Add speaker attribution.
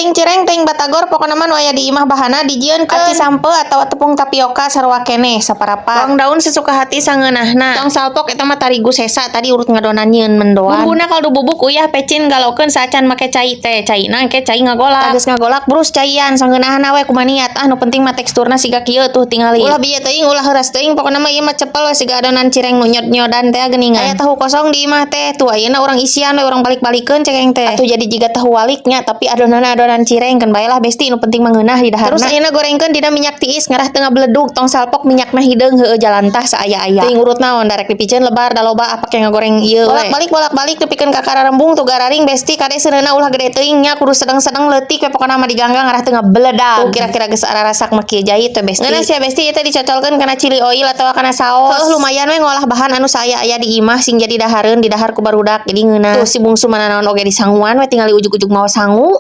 Speaker 1: Teuing cireng, teuing batagor, pokona mah nu aya di imah bahana dijieunkeun. Aci sampeu atawa tepung tapioka sarua keneh saparapat. Bawang daun sesuka hati sangeunahna. Tong salpok, eta mah tarigu sesa tadi urut ngadonan nyieun mendoan. Bumbuna kaldu bubuk, uyah, pecin, galokeun saacan make cai teh. Caina engke cai ngagolak. Geus ngagolak, brus caian sangeunahna we kumaha niat. Ah, nu penting mah teksturna siga kieu tuh tingali. Ulah bieu teuing, ulah heuras teuing, pokona mah ieu mah cepel we siga adonan cireng nu nyod-nyodan teh geuningan. Aya tahu kosong di imah teh, tuh ayeuna urang isian we, urang balik-balikeun cengeng teh. Atuh jadi jiga tahu waliknya, tapi adonanna adonan cireng kan. Bae lah, besti, nu penting mah ngeunah di daharna. Terus ayeuna gorengkeun dina minyak tiis ngarah teu ngabeledug. Tong salpok, minyakna hideung, heueuh jalantah saaya-aya. Teuing urut naon, darek dipiceun lebar, da loba apa ke ngagoreng ieu we. Bolak-balik bolak-balik nepikeun ka kararembung tuh gararing, besti. Kade seuneuna ulah gede teuing nya, kudu sedeng-sedeng leutik we, pokona mah diganggang ngarah teu ngabeledag. Tuh kira-kira geus ararasak mah kieu jahit we, besti. Ngeunah sia, besti, ieu teh dicocolkeun kana chili oil atawa kana saos. Heuh, lumayan we ngolah bahan anu saaya-aya di imah sing jadi dahareun, didahar ku barudak jadi ngeunah. Tuh si bungsu mana naon oge disanguan we, tingali ujug-ujug mawa sangu.